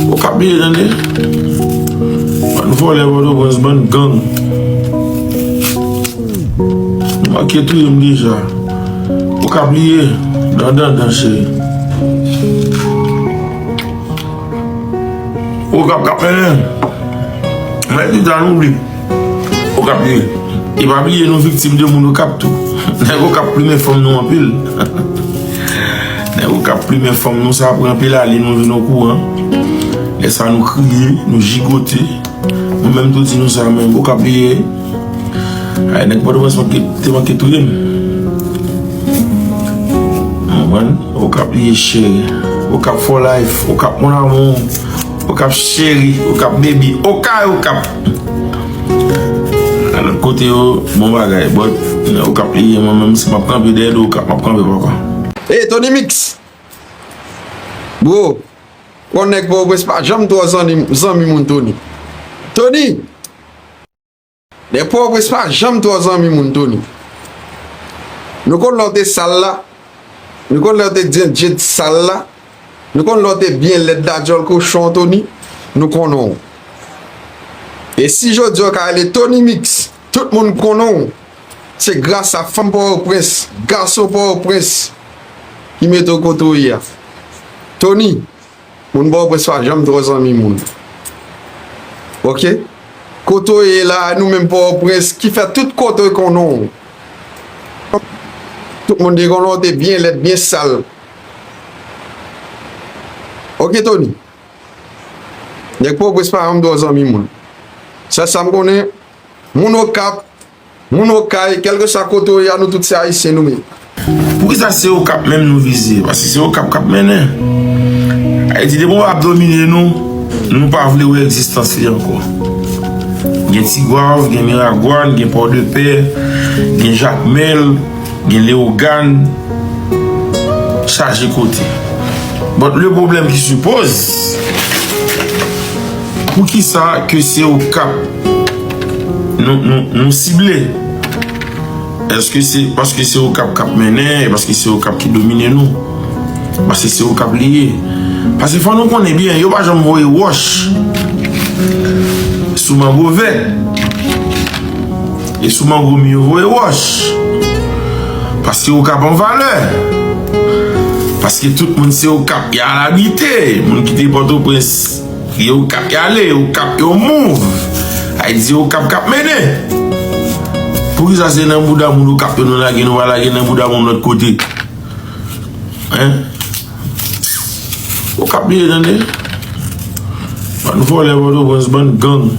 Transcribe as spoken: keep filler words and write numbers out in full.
Okap li ye, tande. Bann vòlè Pòtoprens, bann gang. Nou manke touye m deja. Okap li ye, dandandan, cheri. Okap k ap mennen. Mwen di ta nou oubli. Okap li ye. E pa bliye nou viktim de moun Okap tou. Nèg Okap plimen fanm nou anpil. Nèg Okap plimen fanm nou, sa pran anpil ane nou vin okouran. Lè sa nou kriye, nou jigote. Mwen menm tou di nou sa, men Okap li ye. Ay, nèg Pòtoprens manke, te manke touye m. Ou konprann? Okap li ye, cheri. Okap for life. Okap mon amour. Okap cheri. Okap baby. Okay, Okap. Nan lòt kote yo, bon bagay. But, Okap li ye, mwen menm, si m ap kanpe dèyè do Okap, m ap kanpe, papa. Hey, Tony Mix! Bro, konn nèg Pòtoprens pa janm twò zanmi, zanmi moun, Tony. Tony! Nèg Pòtoprens pa janm twò zanmi moun, Tony. Nou konn lè w te sal la. Nou konn lè w te djendjed sal la. Nou konn lè w te byen lèd la, djòl kochon, Tony. Nou konnen w. E si jodi a w ka rele Tony Mix, tout moun konnen w. Se gras a fanm Pòtoprens, gason Pòtoprens ki mete w kote w ye a. Tony, moun Pòtoprens pa janm twò zanmi moun. Oke? Kote w ye la, nou menm Pòtoprens, ki fè tout kote konnen w. Tout moun te konnen w te byen lèd, byen sal. Oke, Tony? Nèg Pòtoprens pa janm twò zanmi moun. Sèl sa m konnen, moun Okap, moun Okay, kèlkeswa kote w ye a, nou tout se Ayisyen nou ye. Poukisa se Okap menm nou vize? Paske se Okap k ap mennen. Ayiti, depi w ap domine nou, nou pa vle wè egzistans li ankò. Gen Tigwav, gen Miragwàn, gen Pòdepè, gen Jakmèl, gen Leyogàn, chaje kote. But le problème qui se pose, poukisa ke se Okap nou, nou, nou sible? Èske se paske se Okap k ap mennen, e paske se Okap ki domine nou? Paske se Okap li ye. Paske fò nou konnen byen, yo pa janm voye wòch sou mango vèt. E sou mango mi yo voye wòch. Paske Okap an valè. Paske tout moun se Okap y al abite. Moun ki te Pòtoprens, e Okap y ale, Okap yo move. Ayiti, Okap k ap mennen. Poukisa se nan bouda moun Okap yo nou lage, nou pa lage nan bouda moun lòt kote? Hein? Okap li ye, tande. Bann vòlè Pòtoprens, bann gang.